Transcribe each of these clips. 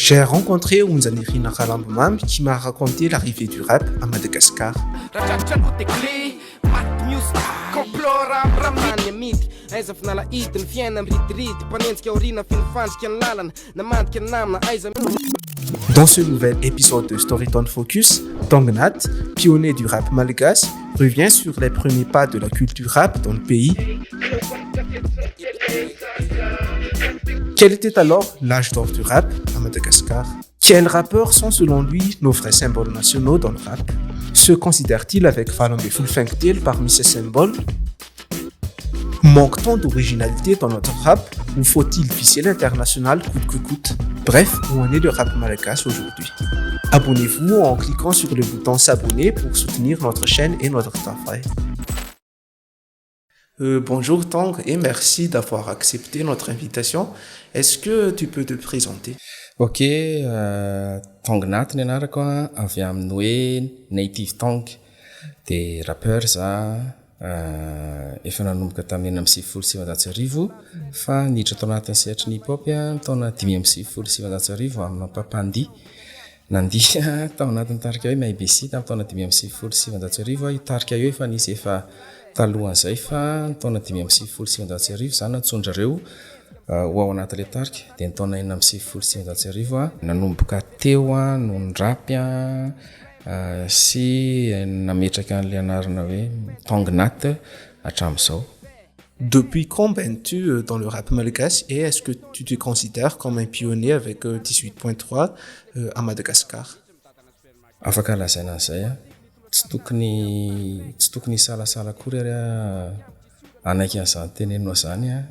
J'ai rencontré Onjanirina Ralambomamy qui m'a raconté l'arrivée du rap à Madagascar. Dans ce nouvel épisode de Storytone Focus, Tong Nat, pionnier du rap malgache, revient sur les premiers pas de la culture rap dans le pays. Quel était alors l'âge d'or du rap à Madagascar? Quels rappeurs sont selon lui nos vrais symboles nationaux dans le rap? Se considère-t-il avec 18 faingo telo parmi ces symboles? Manque-t-on d'originalité dans notre rap ou faut-il viser l'international coûte que coûte? Bref, où en est le rap malagasy aujourd'hui? Abonnez-vous en cliquant sur le bouton s'abonner pour soutenir notre chaîne et notre travail. Bonjour Tong et merci d'avoir accepté notre invitation. Est-ce que tu peux te présenter? Ok, Tong Nat ny anarako a, avy amin'ny hoe Native Tongue, de rappeur za, efa nanomboka tamin'ny 1996 fa niditra tao anatin'ny sehatry ny hip hop a ny taona 1995 amina mpampandihy nandihy tao anatin'ny tarika hoe MyBC tamin'ny taona 1995 a. Io tarika io efa nisy efa talohan'izay fa ny taona 1995 zany nantsoin-drareo ho ao anatin'le tarika, de ny taona 1996 a nanomboka teo a no nirapy a sy nametraka an'le anarana hoe Tong Nat hatramin'izao. Depuis quand baignes-tu dans le rap malgache et est-ce que tu te considères comme un pionnier avec 18.3 à Madagascar? Afaka lazaina an'izay a, tsy tokony hisalasala akory ary a anaiky an'izany tenenao zany a,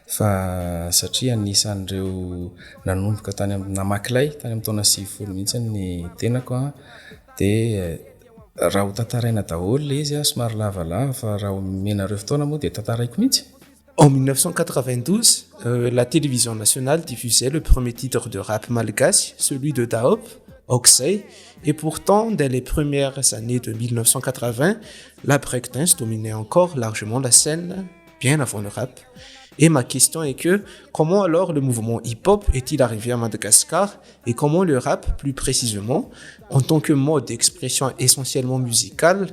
fa satria anisan'ireo nanomboka tany am namakilay tany amin'ny taona 90 mihitsy ny tenako a. De raha ho tantaraina daholo le izy a, somary lavalava, fa raha omenareo fotoana moa de tantaraiko mihitsy. En 1992, la télévision nationale diffusait le premier titre de rap malgache, celui de Da Hopp, Aok'izay. Et pourtant, dès les premières années de 1980, la breakdance dominait encore largement la scène, bien avant le rap. Et ma question est que comment alors le mouvement hip-hop est-il arrivé à Madagascar et comment le rap, plus précisément, en tant que mode d'expression essentiellement musicale,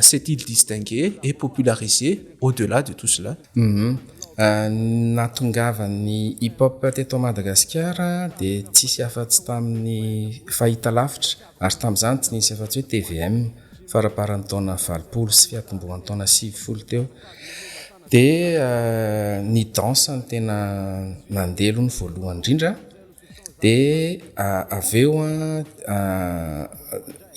s'est-il distingué et popularisé au-delà de tout cela? Nahatongavan'ny hip hop teto Madagasikara de tsisy afa-tsy tamin'ny fahita lavitra, ary tamin'izany tsy nisy afa-tsy hoe TVM faramparan'ny taona 80 sy fiatombohan'ny taona 90 teo. De ny danse ny tena nandelo ny voalohany indrindra, de avy eo a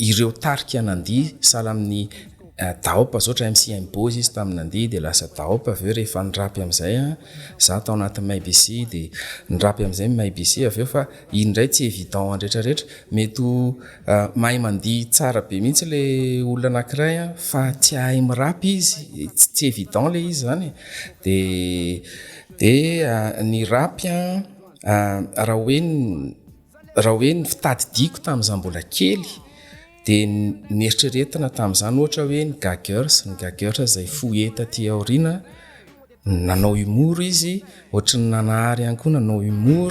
ireo tarika nandihy sahala amin'ny Da Hopp zao, ohatra MC Impoz izy tamin'ny nandihy de lasa Da Hopp. Avy eo rehefa nirapy am'izay a, za tao anatin'ny MyBC, de nirapy am'izay MyBC avy eo. Fa iny indray tsy évident andrehetrarehetra, mety ho mahay mandihy tsara be mihitsy le olona anankiray a, fa tsy hahay mirapy izy, tsy évident le izy zany. De ny rapy a, raha hoe ny fitadidiako tamin'izaho mbola kely, de nieritreretina tamin'izany ohatra hoe ny Gaggers zay foeta aty aoriana nanao humour izy, ohatry ny Nanahary ihany koa nanao humour.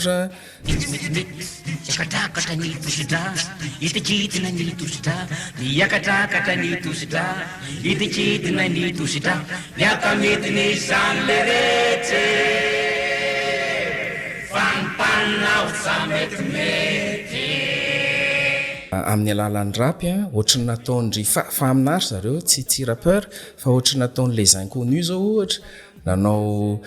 Miakatrakatra ny tosidra, itikidina ny tosidra, miakatrakatra ny tosidra, itikidina ny tosidra, miakamitiny zany le retsy fanimpanina tsa metimety. Amin'ny alalan'ny rapy a, ohatry ny nataondry fa aminary zareo tsy rappeur, fa ohatry ny nataony Les Inconnus zao ohatra, nanao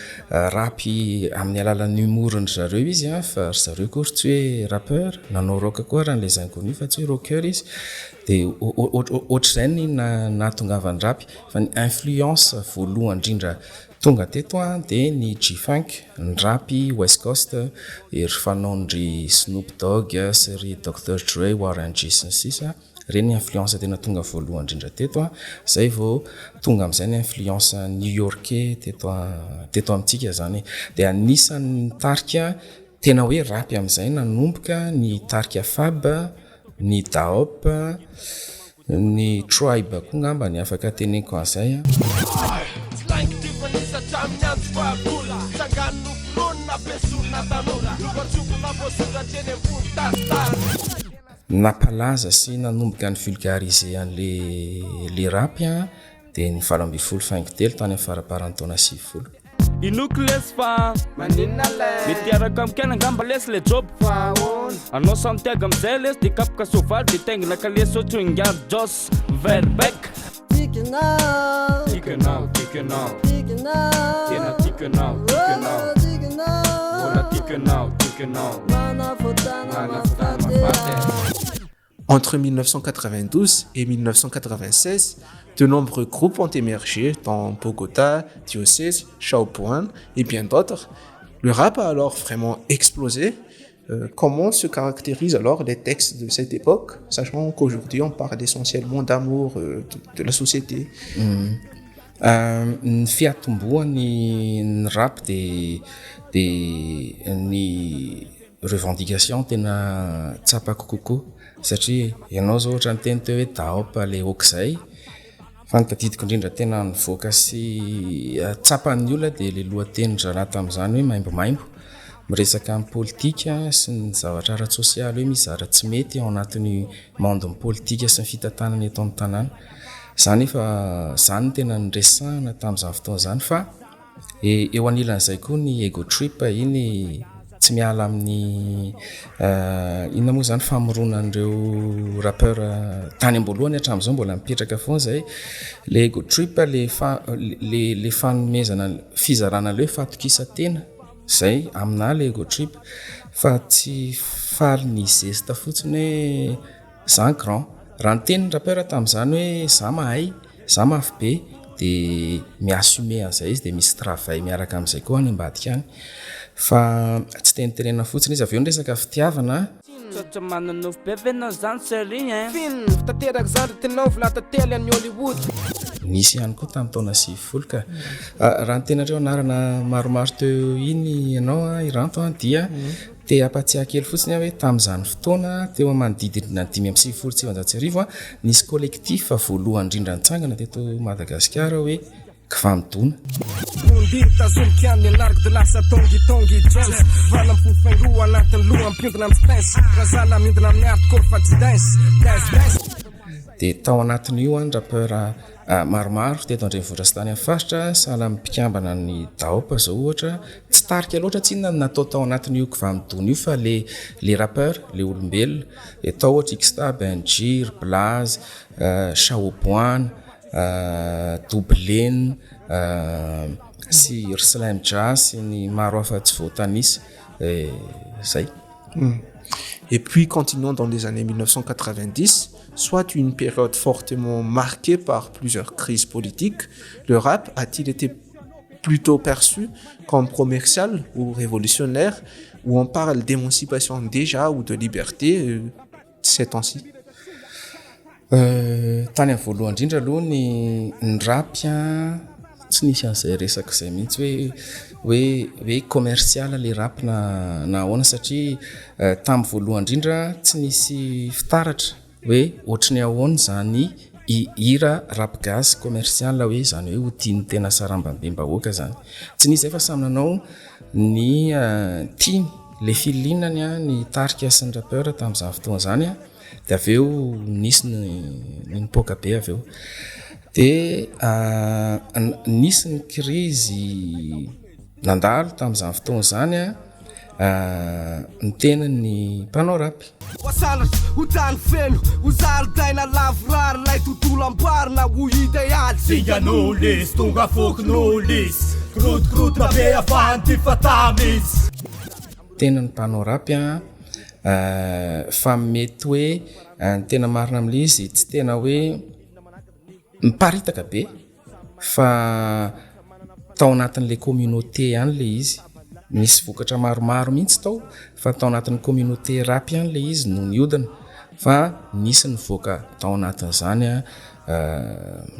rapy amin'ny alalan'ny humour-ny zareo izy a, fa ry zareo koa tsy hoe rappeur. Nanao rock koa raha ny Les Inconnus, fa tsy hoe rocker izy. De ohatr'izay ny nahatongavan'ny rapy. Fa ny influence voalohany indrindra tonga teto a, de ny G-funk, ny rapy West Coast, ery fanaondry Snoop Dogg sy ry Dr Dre, Warren G sy ny sisa reny, influence tena tonga voalohany indrindra teto a. Zay vao tonga am'izay ny influence new yorkais teto amintsika zany. De anisan'ny tarika tena hoe rapy am'izay nanomboka ny tarika Fab, ny Da Hopp, ny Tribe koa ngamba ny afaka teneniko an'izay a. hatramin'ny andro fahagola Tsangano noforonina ampiasorina tanora Lovantsofina voasoratra eny ambony tantara. Nampalaza sy nanomboka ny vulgariser an'le le rap dia ny 18 faingo telo tany amin'ny faramparan'ny taona 90. Inoako lesy fa Maninona lay? Mety hiaraka am Ken angamba lesy le job Fa ahoana? Anao Santiago amizay lesy de kapoka soavaly de taingina kalesy ohatry ny Ngah Jos Verbeck. Tiako ianao. Tiako ianao, tiako ianao. Tiako ianao. Tena tiako ianao, tiako ianao. Oh, tiako ianao. Mbola tiako ianao, tiako ianao. Manavotana Manavotana mahafaty mahafaty. Entre 1992 et 1996, de nombreux groupes ont émergé dans Bogota, Diocèse, Shaoboan et bien d'autres. Le rap a alors vraiment explosé. Euh, comment se caractérisent alors les textes de cette époque, sachant qu'aujourd'hui on parle essentiellement d'amour euh, de, de la société mm. euh, Ny fiatombohany ny rap de de ny revendication tena tsapako kokoa satria ianao zao ohatra niteny teo hoe daop le ok zay fa ny tadidiko indrindra tena nivoaka sy tsapan'ny olona dia le lohateny zalahy tamin'izany hoe maimbomaimbo miresaka amin'ny politika sy ny zavatra ara-tsosialy hoe misy zara tsy mety ao anatin'ny monde ny politika sy ny fitantanana eto amin'ny tanàna zany efa zany no tena niresahana tamin'izany fotoana izany fa Eo anilan'izay koa ny ego trip iny tsy miala amin'ny inona moa izany famoronan'ireo rappeur tany am-boalohany hatramin'izao mbola mipetraka foana izay. Le ego trip le fa- le le fanomezana fizarana le hoe fahatokisan-tena zay aminà le ego trip fa tsy faly ny zesta fotsiny hoe Za grand. Raha niteny ny rappeur tamin'izany hoe za mahay, za mafy be de mi-assumer an'izay izy de misy travail miaraka amin'izay koa any ambadika any. Fa tsy tenitenenina fotsiny izy. Avy eo ny resaka fitiavana. Tsotra manonofy be ve nao zany chérie hein? Fin, fitaterako zany ry tinao volan-tantely any Hollywood. Nisy ihany koa tamin'ny taona 90 ka. Raha niteny an'ireo anarana maromaro teo iny ianao i Ranto dia Te hampatsiahy kely fotsiny aho hoe tamin'izany fotoana, teo amin'ny manodididina ny 1995, nisy collectif voalohany indrindra nitsangana teto Madagasikara hoe Kvanidona. Bondy tazomiko ihany ny anarako de lasa Tongy Tongy Jones Vana am-po faingo anatin'ny loha mpiondina amin'ny stens Razala miondina amin'ny hardcore fa tsy dance Dance dance. Dia tao anatin'io ny rappeur Maromaro teto an-drenivohitra sy tany amin'ny faritra, sahala amin'ny mpikambana ny Daop izao ohatra, tsy tarika loatra tsinona no natao tao anatin'io kvanidona io fa le le rappeur, le olombelona, dia tao ohatra Xta, Benji, ry Blaze, Shaoboana, Doublena, sy ry Slim Jah sy ny maro hafa tsy voatanisa, zay. Et puis continuons dans les années 1990, soit une période fortement marquée par plusieurs crises politiques, le rap a-t-il été plutôt perçu comme commercial ou révolutionnaire, où on parle d'émancipation déjà ou de liberté euh, ces temps-ci? Euh, tany amin'ny voalohany indrindra aloha ny ny rap an, tsy nisy an'izay resaka izay mihitsy hoe hoe hoe commercial le rap na na ahoana satria euh, tamin'ny voalohany indrindra tsy nisy fitaratra hoe ohatry ny ahoana izany hira rap gasy commercial hoe izany hoe ho tian'ny tena sarambabem-bahoaka izany. Tsy nisy izay fa samy nanao ny euh, tiany le feeling-ny ny tarika sy ny rappeur tamin'izany fotoana izany an. De avy eo nisy ny ny nipoaka be avy eo. De nisy ny krizy nandalo tamin'izany fotoana izany an, niteny ny mpanao rap. Ho asandratra, ho tany feno, ho zaridaina lavorary ilay tontolo amboarina ho idealy. Singan'olo izy, tonga fokon'olo izy, Krotokrotona be afahan'ity fa tamy izy. Tena ny mpanao rap an, Fa mety hoe ny tena marina amin'ilay izy tsy tena hoe miparitaka be fa tao anatin'ilay communauté ihany ilay izy, nisy vokatra maromaro mihitsy tao fa tao anatin'ny communauté rap ihany ilay izy no nihodina fa nisy nivoaka tao anatin'izany an.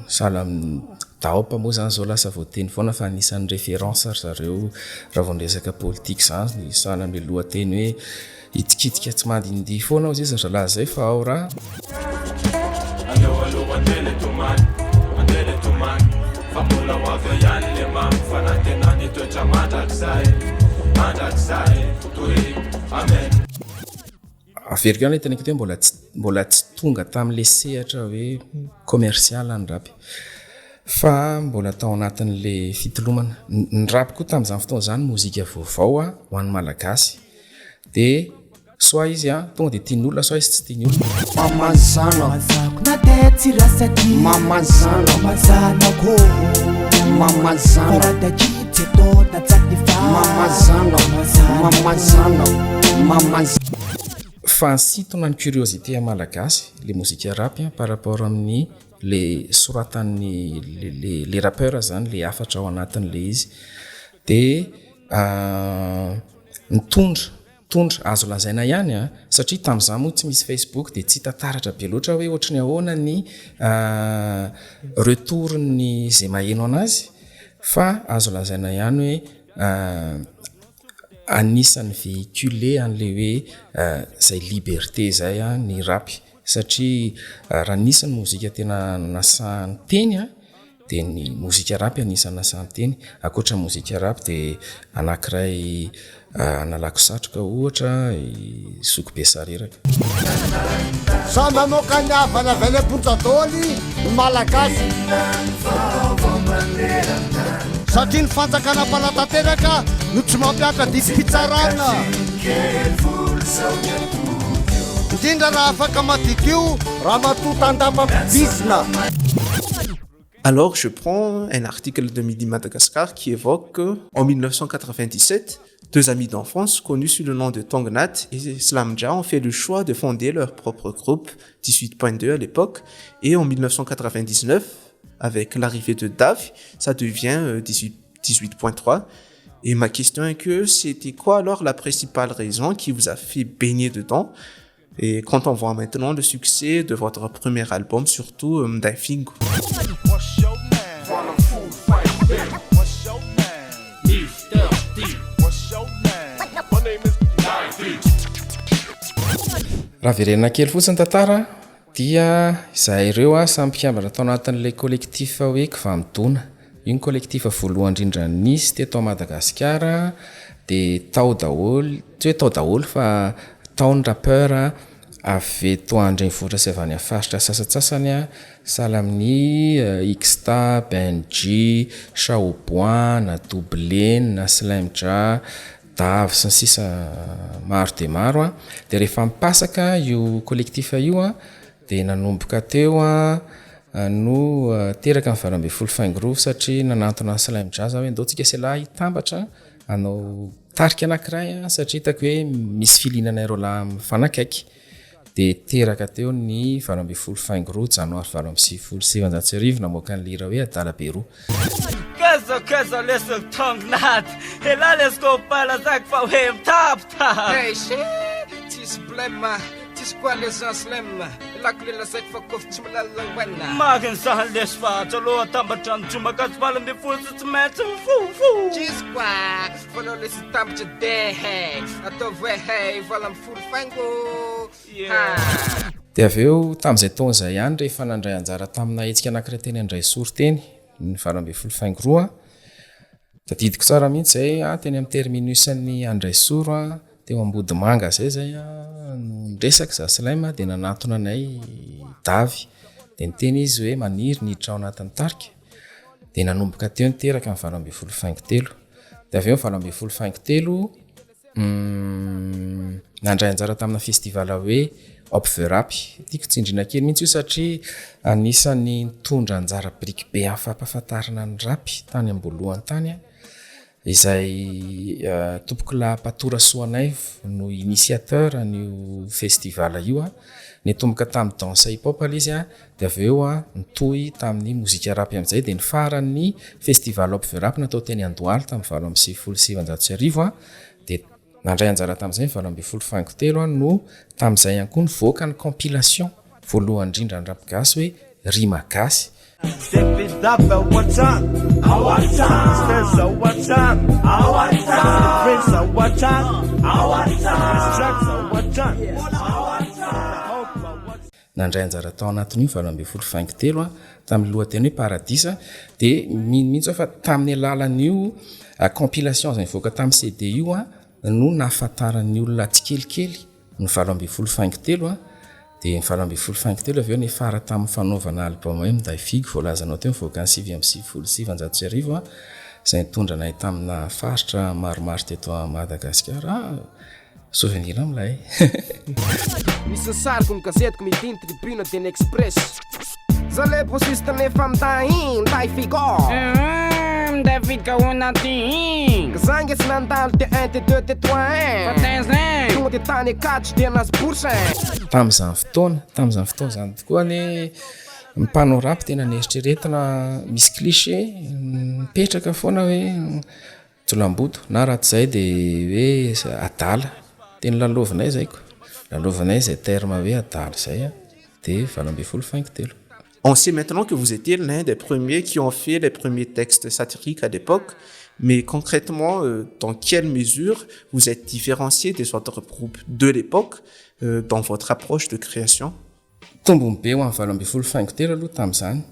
Sahala amin'ny Daop moa zany zao lasa voateny foana fa anisan'ny référence ry zareo raha vao miresaka politique zany, sahala amin'ilay lohateny hoe hitikitika tsy mandindihy foana hozy izy ry zalahy zay fa ao raha. Aleo aloha andeha le tomany, andeha le tomany Fa mbola ho avy eo ihany le mamy fanantenana. mitoetra mandrakizay, mandrakizay doria, amen. Averiko ihany ilay teniko teo mbola tsy mbola tsy tonga tamin'ilay sehatra hoe commercial ny rap fa mbola tao anatin'ilay fitolomana. Ny rap koa tamin'izany fotoana izany mozika vaovao ho an'ny Malagasy dia soit izy a tonga dia tian'ny olona soit izy tsy tian'ny olona. Mamazanako Mamazanako Mamazanako Mamazanako Mamazanako Fa nisintona ny curiosité an'ny Malagasy le mozika rap par rapport amin'ny le soratan'ny le le rappeur zany le hafatra ao anatin'le izy de nitondra Tondra, azo lazaina ihany an, satria tamin'izaho moa tsy misy Facebook dia tsy hita taratra be loatra hoe ohatry ny ahoana ny retour-n'ny izay maheno an'azy fa azo lazaina ihany hoe anisan'ny véhiculer an'ilay hoe izay liberté izay ny rap satria raha nisy ny mozika tena nasaha niteny an, Dia ny mozika rap anisan'ny nasaha niteny. Ankoatra ny mozika rap dia anankiray analako satroka ohatra i Zoky Be Sareraka. Samy mamoaka ny havany avy any am-ponja daholo ny Malagasy. Satria ny fanjakana mpanatanteraka no tsy mampihatra didim-pitsarana. Indrindra raha afaka madiodio ramatoa tandapa mpibizina. Alors je prends un article de Midi Madagascar qui évoque que en 1997, deux amis d'enfance connus sous le nom de Tongnat et Slamja ont fait le choix de fonder leur propre groupe 18.2 à l'époque et en 1999, avec l'arrivée de Dav, ça devient 18.3. Euh, et ma question est que c'était quoi alors la principale raison qui vous a fait baigner dedans et quand on voit maintenant le succès de votre premier album surtout euh, Mdafingo. Raha verenina kely fotsiny ny tantara dia izahay ireo samy mpikambana tao anatin'ilay collectif hoe Kivamidona. Io ny collectif voalohany indrindra nisy teto Madagasikara dia tao daholo, tsy hoe tao daholo fa tao ny rappeur avy eto an-drenivohitra sy avy any amin'ny faritra sasantsasany sahala amin'ny Ixta, Benji, Shaoboan, Doublena, Slimja, Dav sy ny sisa maro dia maro. Dia rehefa mipasaka io collectif io Dia nanomboka teo no teraka ny 18 faingo roa satria nanantona an'i Slime Jazz aho hoe ndao tsika sy ialahy hitambatra hanao tarika anankiray satria hitako hoe misy filinanay roalahy mifanakaiky. Dia teraka teo ny 18 faingo roa janoary 1998 namoaka ny hira hoe Adala be roa. Kaiza kaiza lesy ny tongonady Elah lesy copain lazaiko fa hoe mitapitapy Hey shit, tsisy blème Tsisy koa les anslem Lakile lazaiko fa kôf tsy milalao Marina zany lesy fa atsy aloha atambatra ny joma ka tsy 18 sy tsy maintsy mifofo Tsisy koa fa aleo lesy hitambatra de hey Ataovy hoe hey 18 faingo ha. Dia avy eo tamin'izay taona izay ihany rehefa nandray anjara tamina hetsika anankiray teny Andraisoro teny ny 18 faingo roa, Tadidiko tsara mihitsy izay aho teny amin'ny terminus-n'ny Andraisoro teo Ambodimanga izay izay no niresaka izaho sy Laima dia nanatona anay i Davy dia niteny izy hoe maniry ny hiditra ao anatin'ny tarika dia nanomboka teo niteraka ny 18 faingo telo dia avy eo ny 18 faingo telo Nandray anjara tamina festival hoe Up the Rap. Tiako tsindriana kely mihitsy io satria anisan'ny nitondra anjara biriky be amin'ny fampahafantarana ny rap tany am-boalohany tany izay tompokolahy Patora Soanaivo no initiateur an'io festival io. Nitomboka tamin'ny danse hip hop ilay izy dia avy eo nitohy tamin'ny mozika rap amin'izay dia ny faran'ny festival Up the Rap natao teny Andohalo tamin'ny 1998 dia nandray anjara tamin'izay ny 18 faingo telo no tamin'izay ihany koa nivoaka ny compilation voalohany indrindra ny rap gasy hoe Rima Gasy. Nandray anjara tao anatin'io 18 faingo telo tamin'ny lohateny hoe Paradisa dia mino mihitsy aho fa tamin'ny alalan'io Compilation izay nivoaka tamin'ny CD io no nahafantaran'ny olona tsikelikely ny 18 faingo telo dia ny 18 faingo telo avy eo niafara tamin'ny fanaovana album hoe Minday Figo voalazanao teo nivoaka ny 1999 izay nitondra anay tamina faritra maromaro teto Madagasikara. Souvenir milay. Misy ny sariko, ny gazetiko, midi, ny tribune dia ny express. Za le bosiste nefa minday minday figo. Minday figo ahoana ty? Ka za nge tsy nandalo T un T deux T trois ein. Fa taiza ein? Tonga de tany Ankatso dia nahazo bourse ein. Tamin'izany fotoana, tamin'izany fotoana izany tokoa anie ny mpanao rap tena neritreretina misy cliché mipetraka foana hoe Jolamboto, na raha tsy izay dia hoe adala. Teny lalaovinay izay ko. Lalaovinay izay terme hoe adala izay an, dia 18 faingo telo. On sait maintenant que vous étiez l'un des premiers qui ont fait les premiers textes satiriques à l'époque, mais concrètement, dans quelle mesure vous êtes différencié des autres groupes de l'époque dans votre approche de création? Tombony be ho an'ny 18 faingo telo aloha tamin'izany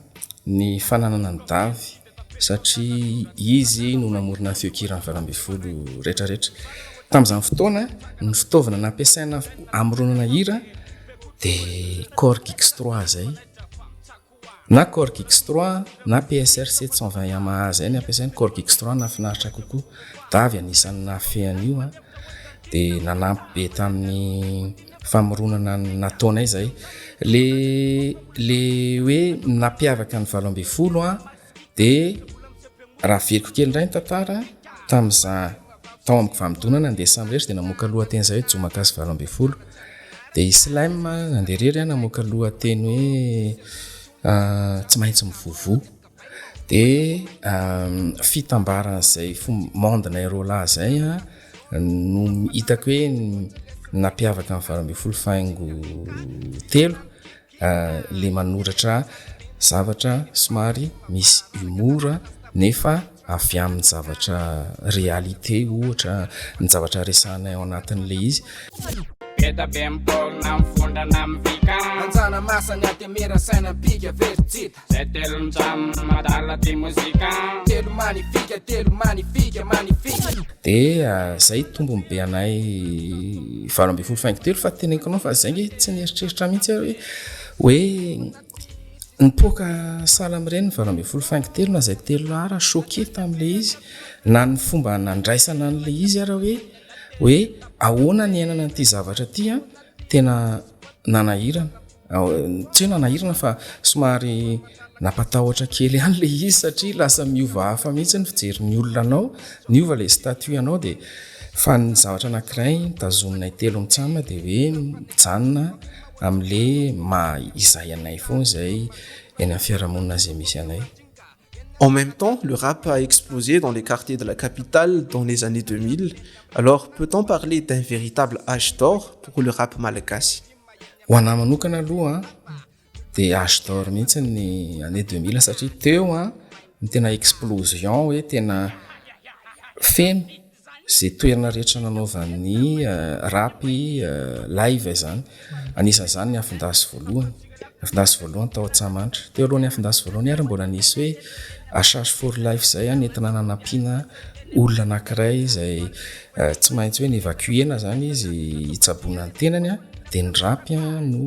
ny fananana an'i Davy satria izy no namorona ny feon-kiran'ny 18 rehetrarehetra. Tamin'izany fotoana, ny fitaovana nampiasaina hamoronana hira dia Korg X trois izay. Na Korg X trois na PSR 720 Yamaha zay ny ampiasaina, Korg X trois nahafinaritra kokoa, Davy anisan'ny nahafehy an'io an, dia nanampy be tamin'ny famoronana nataonay zay. Le le hoe nampiavaka ny 18 an dia raha averiko kely indray ny tantara, tamin'izaho tao amin'ny Kivamidonana nandeha samirery dia namoaka lohateny izay hoe Jomakasy 18. Dia i Slime nandeha irery namoaka lohateny hoe tsy maintsy mivovoa. Dia fitambaran'izay fomba monde-nay roa lahy izay no hitako hoe nampiavaka ny 18 faingo telo. Le manoratra zavatra somary misy humour nefa avy amin'ny zavatra réalité ohatra ny zavatra resahanay ao anatin'le izy. Be da be miporina mifondra na mivika. Anjana masany atemera saina bika very tsita. Zay telo mijam adala ty mozika. Telo magnifique telo magnifique magnifique. Dia zay tombony be anay 18 faingo telo fa teneniko anao fa zay nge tsy nieritreritra mihitsy aho hoe hoe nipoaka sahala amin'ireny ny 18 faingo telo na zay telo lahy ara choqué tamin'ilay izy na ny fomba nandraisana an'ilay izy ara hoe hoe ahoana ny iainana an'ity zavatra ity an tena nanahirana. Tsy hoe nanahirana fa somary nampatahotra kely ihany ilay izy satria lasa miova hafa mihitsy ny fijerin'ny olona anao, niova ilay statut anao dia fa ny zavatra anankiray tazominay telo mitsam dia hoe mijanona amin'ilay maha izahay anay foana izay eny amin'ny fiarahamonina izay misy anay. En même temps, le rap a explosé dans les quartiers de la capitale dans les années 2000. Alors, peut-on parler d'un véritable âge d'or pour le rap malagasy? Ho anah manokana aloha dia âge d'or mihitsy ny année 2000 satria teo an ny tena explosion hoe tena feno izay toerana rehetra nanaovan'ny rap live izany. Anisan'izany ny afon-dasy voalohany, afon-dasy voalohany tao Antsahamanitra. Teo alohan'ny afon-dasy voalohany ary mbola nisy hoe HH for life izay nentina nanampiana olona anankiray izay tsy maintsy hoe ni-évacuer-na izany izy hitsaboana ny tenany dia ny rap no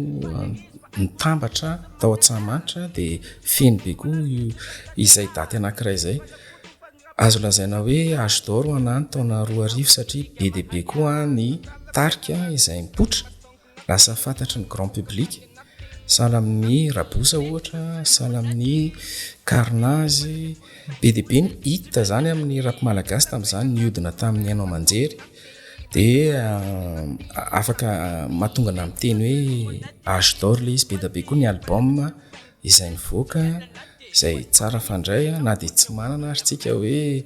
nitambatra tao Antsahamanitra dia feno be koa izay daty anankiray izay. Azo lazaina hoe âge d'or ho anà ny taona 2000 satria be dia be koa ny tarika izay mipoitra, lasa fantatry ny grand public, sahala amin'ny Raboussa ohatra, sahala amin'ny Carnage, be dia be ny hit izany amin'ny rap malagasy tamin'izany nihodina tamin'ny haino aman-jery dia afaka mahatonga anà miteny hoe âge d'or ilay izy, be dia be koa ny album izay nivoaka izay tsara fandray na dia tsy manana ary tsika hoe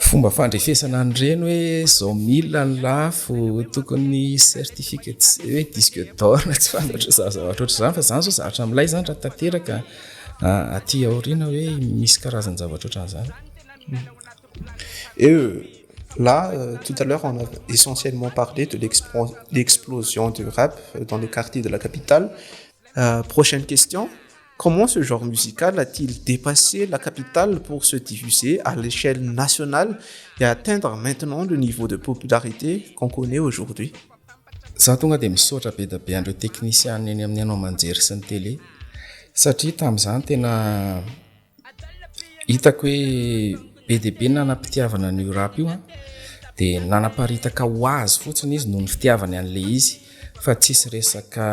fomba fandrefesana an'ireny hoe zao mille ny lafo tokony certificat hoe disque d'or na tsy fantatro zavatra ohatr'izany fa zany zao zavatra milay zany raha tanteraka aty aoriana hoe misy karazan-javatra ohatran'izany. Et là, tout à l'heure, on a essentiellement parlé de l'explosion du rap dans les quartiers de la capitale. Prochaine question. Comment ce genre musical a-t-il dépassé la capitale pour se diffuser à l'échelle nationale et atteindre maintenant le niveau de popularité qu'on connaît aujourd'hui? Za tonga dia misaotra be da be an'ireo teknisianina eny amin'ny haino aman-jery sy ny télé satria tamin'izany tena hitako hoe be dia be nanam-pitiavana an'io rap io an, dia nanaparitaka ho azy fotsiny izy noho ny fitiavany an'ilay izy fa tsisy resaka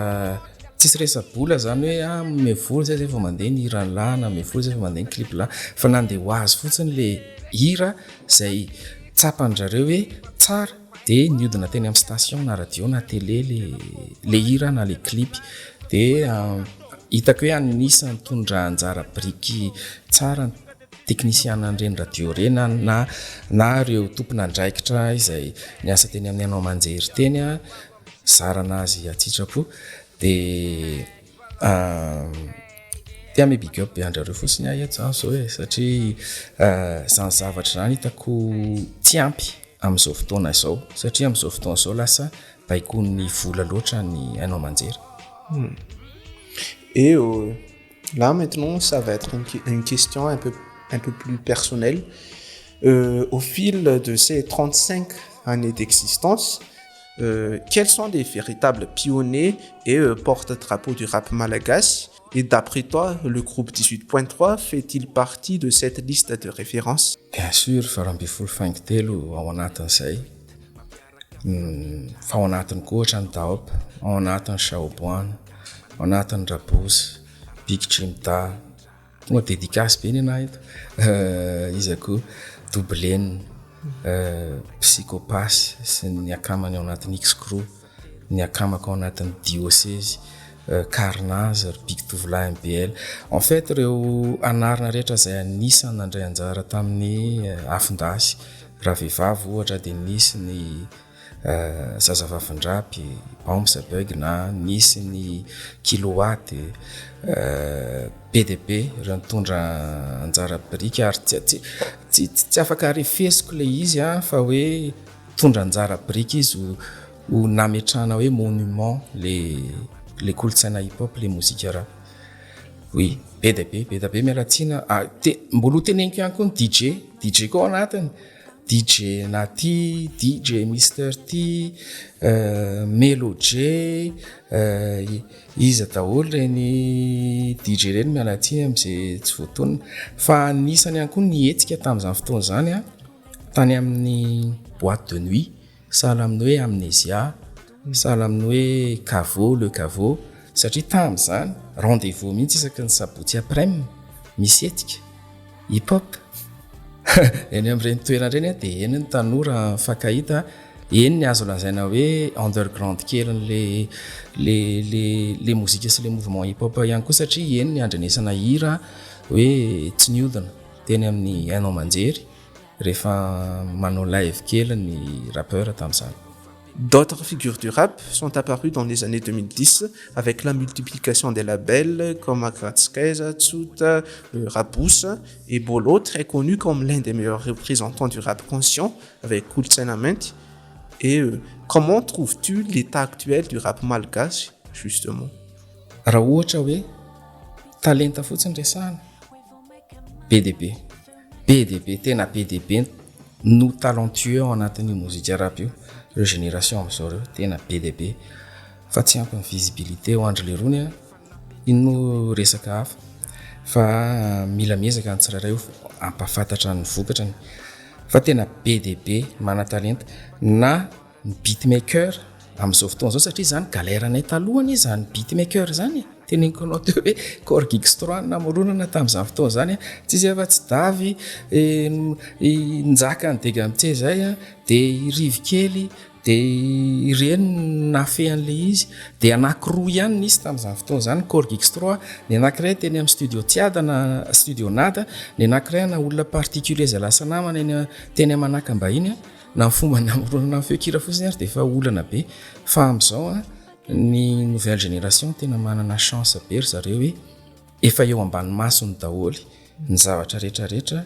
tsisy resa-bola zany hoe ah omeo vola zay zay vao mandeha ny hiran'lah na omeo vola zay vao mandeha ny clip-lah fa nandeha ho azy fotsiny le hira zay tsapan-drareo hoe tsara dia niodina teny amin'ny station na radio na télé le le hira na le clip dia hitako hoe anisan'ny nitondra anjara biriky tsara ny teknisiana an'ireny radio ireny na na ireo tompon'andraikitra izay niasa teny amin'ny haino aman-jery teny a, zarana azy an-tsitrapo dia te hanome big up be an-drareo fotsiny aho eto zany zao e satria zany zavatra zany hitako tsy ampy amin'izao fotoana izao satria amin'izao fotoana izao lasa baikoin'ny vola loatra ny haino aman-jery. Et là maintenant ça va être une, une question un peu, un peu plus personnelle. Euh, au fil de ces 35 années d'existence, euh, quels sont les véritables pionniers et euh, porte-drapeaux du rap malagasy Et d'après toi, le groupe 18.3 fait-il partie de cette liste de référence Bien sûr, 18.3 ao anatin'izay fa ao anatiny koa ohatra ny Daop, ao anatin'ny Shaoboan, ao anatin'ny Rabosy, Big Jim Da, tonga dédicace be ny anahy eto, iza koa Doublena, Psychopass sy ny akamany ao anatin'ny X-Crew, ny akamako ao anatin'ny Diocese, Carnage, ry Big Tovolahy MBL. En fait ireo anarana rehetra izay anisan'ny nandray anjara tamin'ny afon-dasy, raha vehivavy ohatra dia nisy ny zazavavindrapy, Bounce Bug na nisy ny Kilowatt, be dia be ireo nitondra anjara biriky ary tsy tsy tsy afaka refesiko ilay izy an fa hoe nitondra anjara biriky izy ho ho nametrahana hoe monument le le kolontsaina hip hop le mozika rap. Oui, be dia be, be dia be miala tsiny ah, te mbola ho teneniko ihany koa ny DJ, DJ koa ao anatiny, DJ Naty, DJ Mister T, Melo J, iza daholo ireny DJ ireny miala tsiny amin'izay tsy voatonona. Fa anisany ihany koa ny hetsika tamin'izany fotoana izany an, tany amin'ny boite de nuit sahala amin'ny hoe Amnesia, sahala amin'ny hoe Caveau, le Caveau, satria tamin'izany rendez-vous mihitsy isaky ny sabotsy aprem misy hetsika hip hop eny amin'ireny toerana ireny an, dia eny ny tanora mifankahita, eny ny azo lazaina hoe underground kelin'le le le le mozika sy le mouvement hip hop ihany koa satria eny ny andrenesana hira hoe tsy niodina teny amin'ny haino aman-jery rehefa manao live kely ny rappeur tamin'izany. D'autres figures du rap sont apparues dans les années 2010 avec la multiplication des labels comme Agratskaisa, Tsuta, Raboussa et Bolo, très connu comme l'un des meilleurs représentants du rap conscient avec Kolontsaina Mainty. Et euh, comment trouves-tu l'état actuel du rap malgache justement? Raha ohatra hoe talenta fotsiny resahana, be dia be. Be dia be, tena be dia be no talentueux ao anatin'io mozika rap io, ireo génération amin'izao ireo, tena be dia be fa tsy ampy ny visibilité ho an-dry lerony an, iny moa resaka hafa fa mila miezaka ny tsirairay hampahafantatra ny vokatrany fa tena be dia be manan-talenta na Ny beatmaker amin'izao fotoana izao satria izany galère anay taloha anie izany beatmaker izany e. Teneniko anao teo hoe Korg X3 no namoronana tamin'izany fotoana izany, tsisy afa-tsy Davy, i Njaka ny Degamtse izay dia i Rivo kely dia ireny no nahafehy an'ilay izy. Dia anankiroa ihany nisy tamin'izany fotoana izany Korg X3, ny anankiray teny amin'ny studio Tsiadana, studio Nada, ny anankiray ana olona particulier izay lasa namana eny teny Manakambahiny. Na ny fomba namoronana ny feon-kira fotsiny ary dia efa olana be fa amin'izao an, ny nouvelle génération tena manana chance be ry zareo hoe efa eo ambany masony daholo ny zavatra rehetra rehetra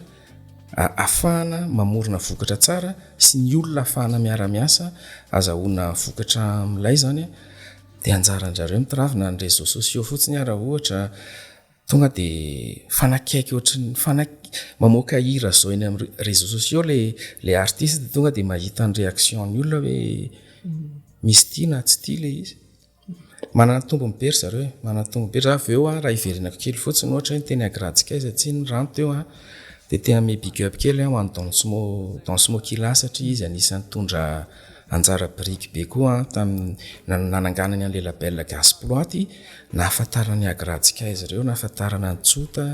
afahana mamorona vokatra tsara sy ny olona afahana miara-miasa azahoana vokatra milay zany an, dia anjaran-drareo mitiravina ny réseaux sociaux fotsiny ara ohatra. Tonga de mifanakaiky ohatran'ny mifanak- mamoaka hira zao eny amin'ny réseaux sociaux le le artiste de tonga de mahita ny réaction ny olona hoe misy tia na tsy tia le izy. Manana tombony be ry zareo e, manana tombony be ry zareo. Avy eo an, raha hiverenako kely fotsiny ohatra hoe niteny Agradzikay satria ny rano teo an, de te hanome big up kely aho ho an'i Don Smo, Don Smo Kila satria izy anisan'ny nitondra anjara biriky be koa tamin'ny nananganany an'ilay label Gasy Ploaty, nahafantarana ny Agradzikay izy ireo, nahafantarana an'i Tsota,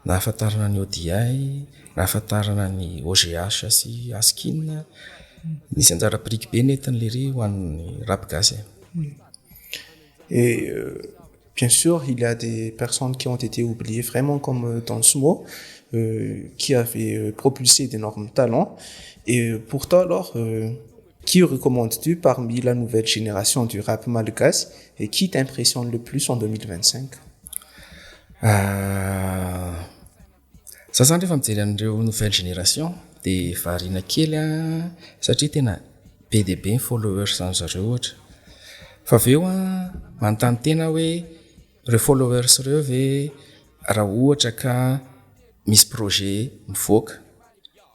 nahafantarana ny ODI, nahafantarana ny OGH sy Askin. Nisy anjara biriky be nentin'i Lery ho an'ny rap gasy e. Et bien sûr, il y a des personnes qui ont été oubliées vraiment comme Don Smo, qui avait propulsé d'énormes talents. Et pour toi alors, qui recommandes-tu parmi la nouvelle génération du rap malgache et qui t'impressionne le plus en 2025? Za zany rehefa mijery an'ireo nouvelle génération de variana kely an, satria tena be dia be ny followers an-dry zareo ohatra. Fa avy eo an, manontany tena aho hoe ireo followers ireo ve raha ohatra ka misy projet mivoaka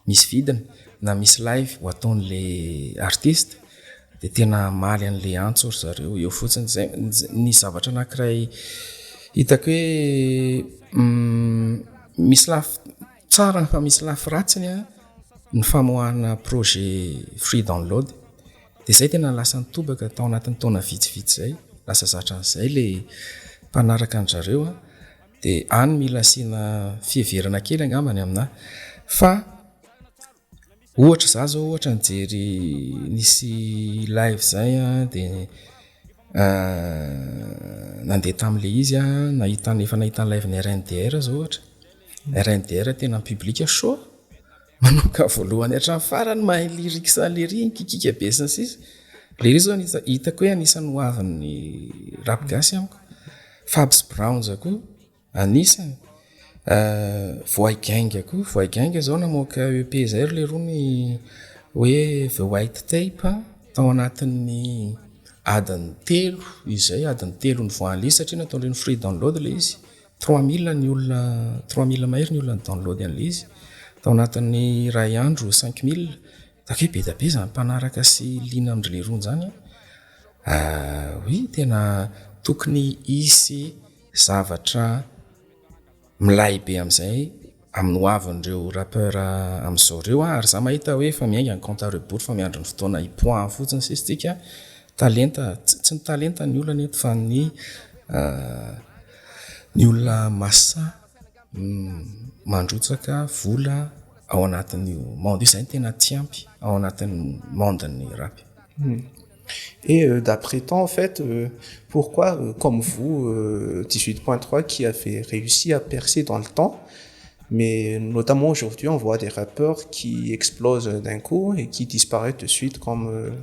misy vidiny na misy live ho ataon'le artiste de tena hamaly an'le antso ry zareo eo fotsiny zay. Ny zavatra anankiray hitako hoe misy lafy tsarany fa misy lafy ratsiny an ny famoahana projet free download de zay tena lasa nitobaka tao anatin'ny taona vitsivitsy zay, lasa zatra an'izay le mpanaraka an-dry zareo an. De any mila asiana fiheverana kely angamba ny aminà. Fa ohatra za zao ohatra nijery nisy live zay an de nandeha tam'le izy aho nahita efa nahita ny live-n'ny RNDR zao ohatra, RNDR tena ny public chaud, manomboka voalohany hatramin'ny farany mahay lyrics lery, mikikika be sy ny sisa, lery zao anisa- hitako hoe anisan'ny ho avin'ny rap gasy amiko. Fabs Browns koa anisany, Voay Gang koa, Voay Gang zao namoaka EP zay ry leroa ny hoe The White Tape tao anatin'ny adiny telo izay, adiny telo nivoahan'ilay izy satria nataon'ireny free download ilay izy, 3000 ny olona, 3000 mahery ny olona ni-download an'ilay izy tao anatin'ny iray andro 5000, hitako hoe be dia be izany mpanaraka sy liana amin-dry leroa izany an. Oui, tena tokony hisy zavatra milay be amin'izay amin'ny ho avin'ireo rappeur amin'izao ireo an, ary za mahita hoe efa miainga ny compte à rebours fa miandry ny fotoana hipoahany fotsiny sisa tsika, talenta, tsy ny talenta ny olana eto fa ny ny olona masahy mandrotsaka vola ao anatin'io monde io, izay no tena tsy ampy ao anatin'ny monde-n'ny rap. Et euh, d'après toi, en fait, euh, pourquoi, euh, comme vous, 18.3, qui avez réussi à percer dans le temps, mais notamment aujourd'hui, on voit des rappeurs qui explosent d'un coup et qui disparaissent de suite, comme,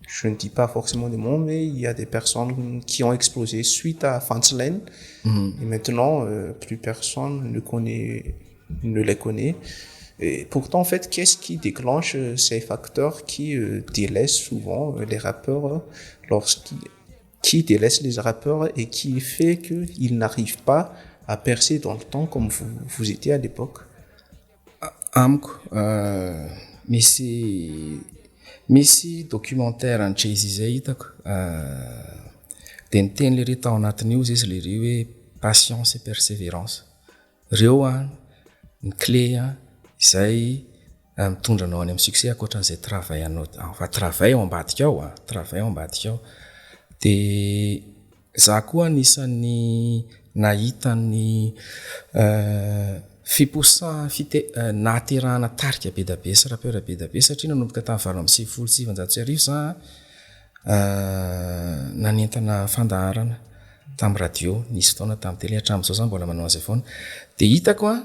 je ne dis pas forcément des mots, mais il y a des personnes qui ont explosé suite à Fanslane. Mm. Et maintenant, plus personne ne connaît, ne les connaît. Et pourtant, en fait, qu'est-ce qui déclenche ces facteurs qui délaissent souvent les rappeurs lorsqu'ils qui délaissent les rappeurs et qui fait qu'ils n'arrivent pas à percer dans le temps comme vous, vous étiez à l'époque? Amiko misy misy documentaire an'i Jay-Z zay hitako de niteny lery tao anatin'io izy izy lery hoe patience et persévérance. Reo an ny clé an izay mitondra anao any amin'ny succès ankoatran'izay travail anao enfin travail ao ambadika ao an, travail ao ambadika ao. De za koa anisan'ny nahita ny fiposahan- fite- nahaterahana tarika be da be sy rappeur be da be satria nanomboka tamin'ny 1998 za nanentana fandaharana tamin'ny radio, nisy fotoana tamin'ny télé, hatramin'izao za mbola manao an'izay foana. De hitako an,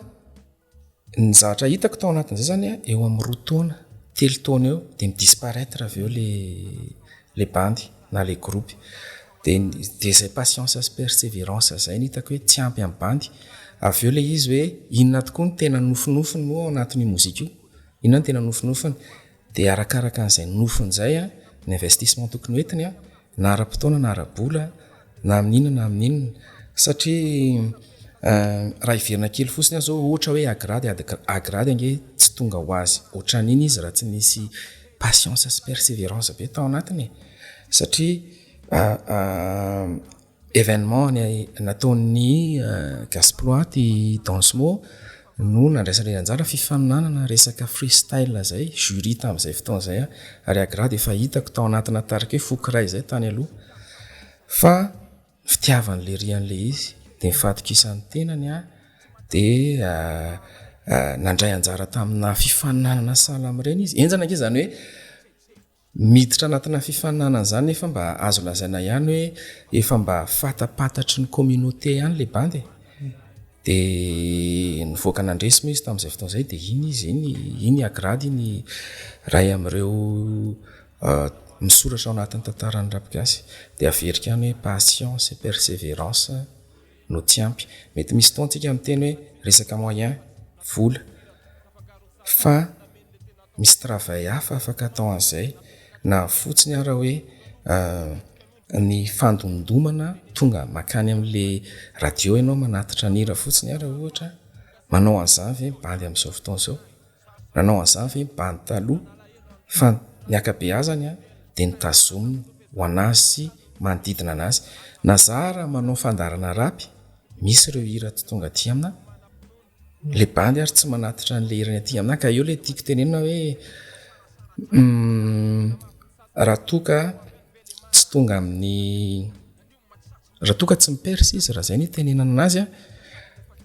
ny zavatra hitako tao anatin'izay zany an, eo amin'ny roa taona, telo taona eo de mi-disparaître avy eo le le bandy na le groupe. De de zay patience sy persévérance zay no hitako hoe tsy ampy amin'ny bandy. Avy eo le izy hoe inona tokoa no tena nofinofiny moa ao anatin'io mozika io, inona no tena nofinofiny. Dia arakaraka an'izay nofiny izay ny investissement tokony ho entiny na ara-potoana na ara-bola na amin'inona na amin'inona satria. Raha hiverina kely fotsiny aho zao ohatra hoe Agrad, Agrad ange tsy tonga ho azy ohatran'iny izy raha tsy nisy patience sy perseverance be tao anatiny e! Satria événement nataon'ny Gasploit i Dansmo no nandraisana anjara fifaninanana resaka freestyle zay, jury tamin'izay fotoana izay aho, ary Agrad efa hitako tao anatina tarika hoe foko iray izay tany aloha fa ny fitiavan'i Lery an'ilay izy dia ny fahatokisan'ny tenany an dia nandray anjara tamina fifaninanana sahala amin'ireny izy, henjana ange izany hoe miditra anatina fifaninanana izany nefa mba azo lazaina ihany hoe efa mba fatapatatry ny communauté ihany ilay bandy e, dia nivoaka nandresy moa izy tamin'izay fotoana izay dia iny izy iny, iny Agrad iny iray amin'ireo misoratra ao anatin'ny tantaran'ny rap gasy dia averiko ihany hoe patience et perseverance no tsy ampy. Mety misy fotoana tsika miteny hoe resaka moyen, vola fa misy travail hafa afaka atao an'izay na fotsiny ara hoe ny fandondomana tonga makany amin'le radio ianao manatitra ny hira fotsiny ara ohatra, manao an'izany ve ny bandy amin'izao fotoana izao? Nanao an'izany ve ny bandy taloha fa ny ankabeazany dia notazominy ho an'azy sy manodidina an'azy. Na za ara manao fandaharana rap, misy ireo hira tsy tonga aty amina, le bandy ary tsy manatitra an'le hirany aty amina ka eo le tiako tenenina hoe raha toa ka tsy tonga amin'ny Raha toa ka tsy mi-perce izy, raha izay no itenenana anazy an,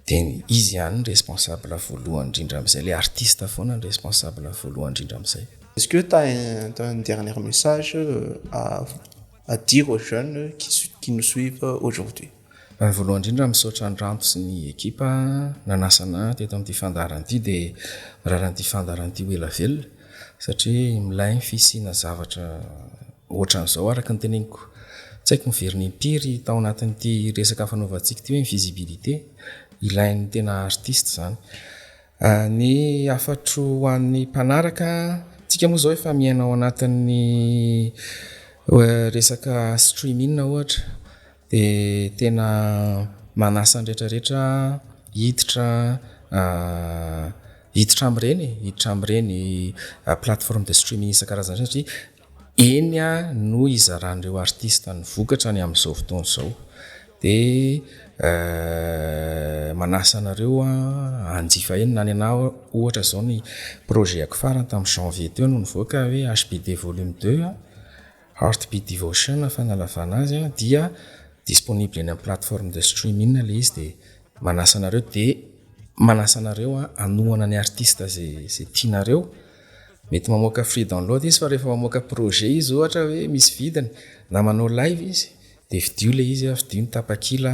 dia izy ihany no responsable voalohany indrindra amin'izay, ilay artiste foana no responsable voalohany indrindra amin'izay. Est-ce que tu as un, un dernier message à, à dire aux jeunes qui, qui nous suivent aujourd'hui? Voalohany indrindra misaotra an'i Ranto sy ny ekipa nanasa anah teto amin'ity fandaharana ity dia mirary an'ity fandaharana ity ho ela velona satria milay ny fisiana zavatra Ohatran'izao araka ny teneniko, tsy haiko miverina impiry tao anatin'ity resaka fanaovantsika ity hoe ny visibilité, ilain'ny tena artiste izany. Ny hafatro ho an'ny mpanaraka, tsika moa izao efa miaina ao anatin'ny resaka streaming ohatra, dia tena manasa ny rehetra rehetra hiditra hiditra amin'ireny e, hiditra amin'ireny plateforme de streaming isan-karazany ireny satria Eny no hizaran'ireo artista ny vokatra ny amin'izao fotoana izao. Dia manasa anareo hanjifa eny na ny anah ohatra izao ny projet-ko farany tamin'ny janvier teo no nivoaka hoe HBD volume 2, Heartbeat Devotion fanalavana azy dia disponible eny amin'ny plateforme de streaming ilay izy dia manasa anareo dia manasa anareo hanohana ny artista izay tianareo. Mety mamoaka free download izy fa rehefa mamoaka projet izy ohatra hoe misy vidiny na manao live izy dia vidio ilay izy, vidio ny tapakila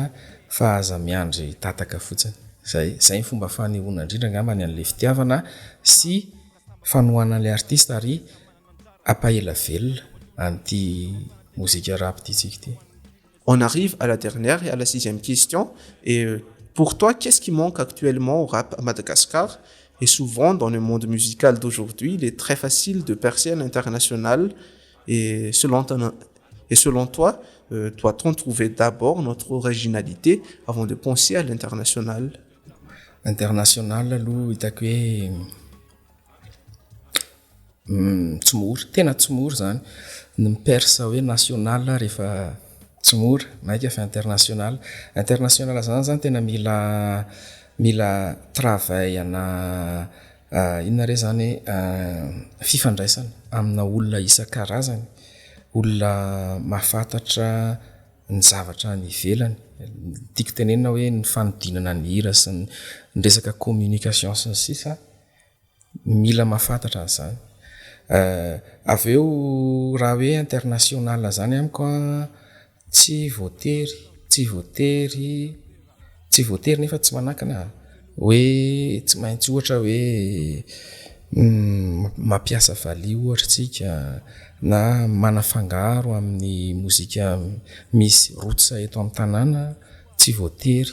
fa aza miandry tataka fotsiny. Zay, zay ny fomba fanehoana indrindra angamba ny an'ilay fitiavana sy fanohanana an'ilay artiste ary hampahela velona an'ity mozika rap ity tsika ity. On arrive à la dernière et à la sixième question et pour toi qu'est-ce qui manque actuellement au rap à Madagascar et souvent dans le monde musical d'aujourd'hui il est très facile de percer à l'international et selon ton, et selon toi euh, doit-on trouver d'abord notre originalité avant de penser à l'international? International aloha hitako hoe Tsy mora, tena tsy mora izany. Ny mi-perce hoe national rehefa tsy mora, mainka fa international. International izany zany tena mila mila travail ana inona re izany e, fifandraisana amina olona isan-karazany, olona mahafantatra ny zavatra any ivelany. Ny tiako tenenina hoe ny fanodinana ny hira sy ny resaka communication sy ny sisa. Mila mahafantatra an'izany. Avy eo raha hoe international zany amiko an, tsy voatery, tsy voatery, tsy voatery nefa tsy manakana hoe tsy maintsy ohatra hoe mampiasa valiha ohatra tsika na manafangaro amin'ny mozika misy roots eto amin'ny tanàna. Tsy voatery.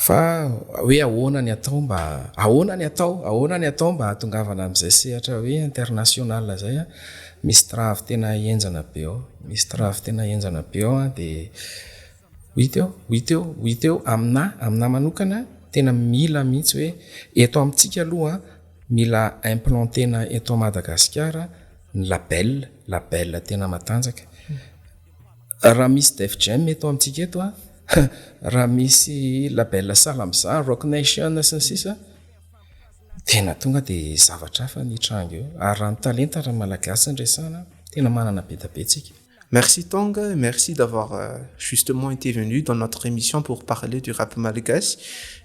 Fa hoe ahoana ny atao mba, ahoana ny atao, ahoana ny atao mba hahatongavana amin'izay sehatra hoe international izay an, misy travy tena henjana be ao, misy travy tena henjana be ao an, dia. Ho hita eo, ho hita eo, ho hita eo. Aminà, aminà manokana, tena mila mihitsy hoe eto amintsika aloha mila implanter-na eto Madagasikara ny label, label tena matanjaka. Raha misy Def Jam eto amintsika eto an, raha misy label sahala amin'izany, Roc Nation sy ny sisa, tena tonga dia zavatra hafa ny hitranga eo. Ary raha ny talenta raha malagasy no resahana, tena manana be dia be tsika. Merci Tong, merci d'avoir justement été venu dans notre émission pour parler du rap malgache.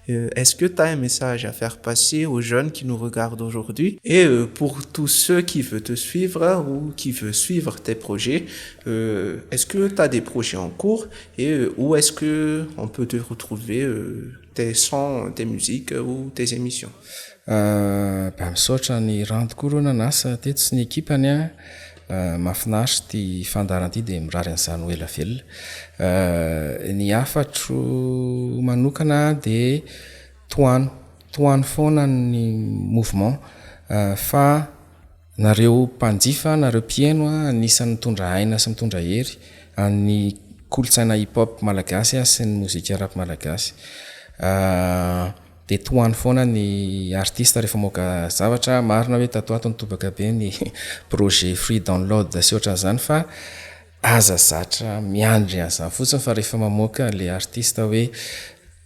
Est-ce que tu as un message à faire passer aux jeunes qui nous regardent aujourd'hui et pour tous ceux qui veulent te suivre ou qui veulent suivre tes projets, est-ce que tu as des projets en cours et où est-ce que on peut te retrouver tes sons, tes musiques ou tes émissions? Mba misaotra an'i Ranto koa reo nanasa teto sy ny ekipany a! Mahafinaritra ity fandaharana ity dia mirary an'izany ho ela velona. Ny hafatro manokana dia tohano, tohano foana ny mouvement fa nareo mpanjifa, nareo mpihaino anisan'ny mitondra aina sy mitondra hery an'ny kolontsaina hip hop malagasy sy ny mozika rap malagasy. Dia tohano foana ny artiste rehefa mamoaka zavatra, marina hoe tato ato nitobaka be ny projet free download sy ohatran'izany fa aza zatra miandry an'izany fotsiny fa rehefa mamoaka le artiste hoe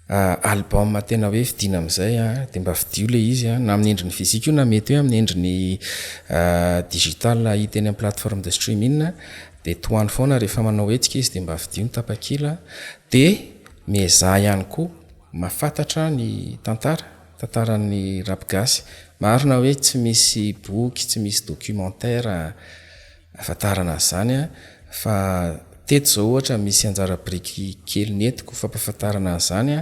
album tena hoe vidiana amin'izay an, dia mba vidio le izy an, na amin'ny endriny physique io na mety hoe amin'ny endriny digital hita eny amin'ny plateforme de streaming, dia tohano foana rehefa manao hetsika izy dia mba vidio ny tapakila, dia miezaha ihany koa Mahafantatra ny tantara, tantaran'ny rap gasy. Marina hoe tsy misy boky, tsy misy documentaire ahafantarana an'izany fa teto izao ohatra misy anjara biriky kely nentiko fampahafantarana an'izany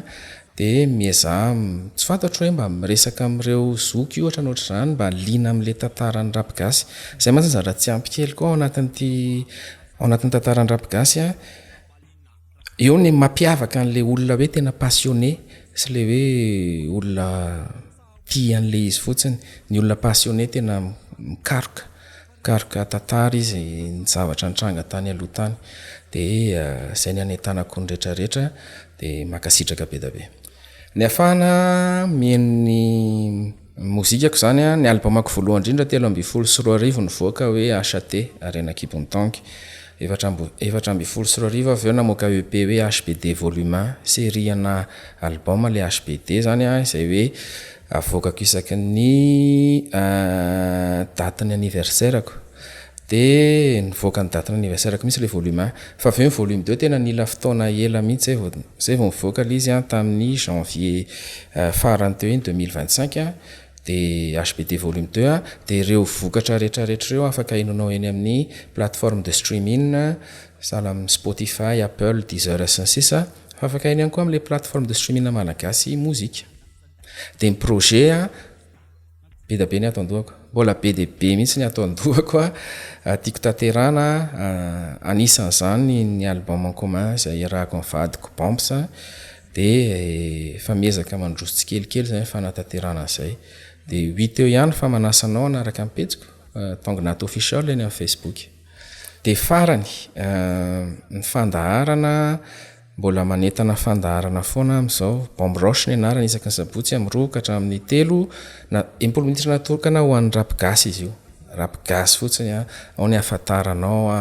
dia miezaha tsy fantatro hoe mba miresaka amin'ireo zoky ohatra na ohatr'izany mba liana amin'ilay tantaran'ny rap gasy. Izay mantsy ny zavatra tsy ampy kely koa ao anatin'ity ao anatin'ny tantaran'ny rap gasy. Eo ny mampiavaka an'ilay olona hoe tena passionné sy ilay hoe olona tia an'ilay izy fotsiny. Ny olona passionné tena mikaroka, mikaroka tantara izy, ny zavatra nitranga tany aloha tany. Dia izay ny hanentanako ny rehetra rehetra dia mankasitraka be dia be. Ny ahafahana mihaino ny mozikako izany an, ny album-ko voalohany indrindra 2013 nivoaka hoe HAT, Harena Ankibon'ny Tanky. Efatra amby 2014 avy eo namoaka EP hoe HBD volume un, série ana album ilay HBD izany an, izay hoe avoakako isaky ny datin'ny anniversaire-ko. Dia nivoaka ny datin'ny anniversaire-ko mihitsy ilay volume un. Fa avy eo ny volume deux tena nila fotoana ela mihitsy izay vao izay vao nivoaka ilay izy an, tamin'ny janvier farany teo iny 2025 an, dia HBD volume deux an, dia ireo vokatra rehetrarehetra ireo afaka henoinao eny amin'ny plateforme de streaming sahala amin'ny Spotify, Apple, Deezer sy ny sisa, fa afaka heno ihany koa amin'ilay plateforme de streaming malagasy mozika. Dia ny projet an, Be dia be ny ato an-dohako. Mbola be dia be mihitsy ny ato an-dohako a, tiako tanterahana, anisan'izany ny album en commun izay iarahako amin'ny vadiko Bamps, dia efa miezaka mandroso tsikelikely izay ny fanatanterahana an'izay. Dia ho hita eo ihany fa manasa anao hanaraka ny pejiko, Tongnat Official eny amin'ny Facebook. Dia farany, ny fandaharana. Mbola manentana fandaharana foana aho amin'izao. Bomb Rush ny anarany isaky ny sabotsy amin'ny roa ka hatramin'ny telo na 60 minitra natokana ho an'ny rap gasy izy io. Rap gasy fotsiny an, ao ny ahafantaranao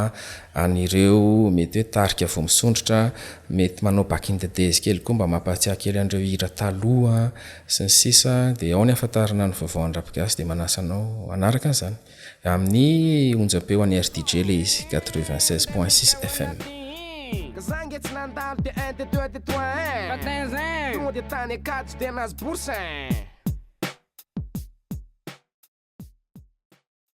an'ireo mety hoe tarika vao misondrotra, mety manao back in the days kely koa mba mampahatsiahy kely an'ireo hira taloha sy ny sisa dia ao ny ahafantarana ny vaovao an'ny rap gasy dia manasa anao hanaraka an'izany. Amin'ny onjam-peo an'i RDJ ilay izy, 96.6 FM. Ka za nge tsy nandalo de un de deux de trois hein Tonga de tany Ankatso de nahazo bourse hein.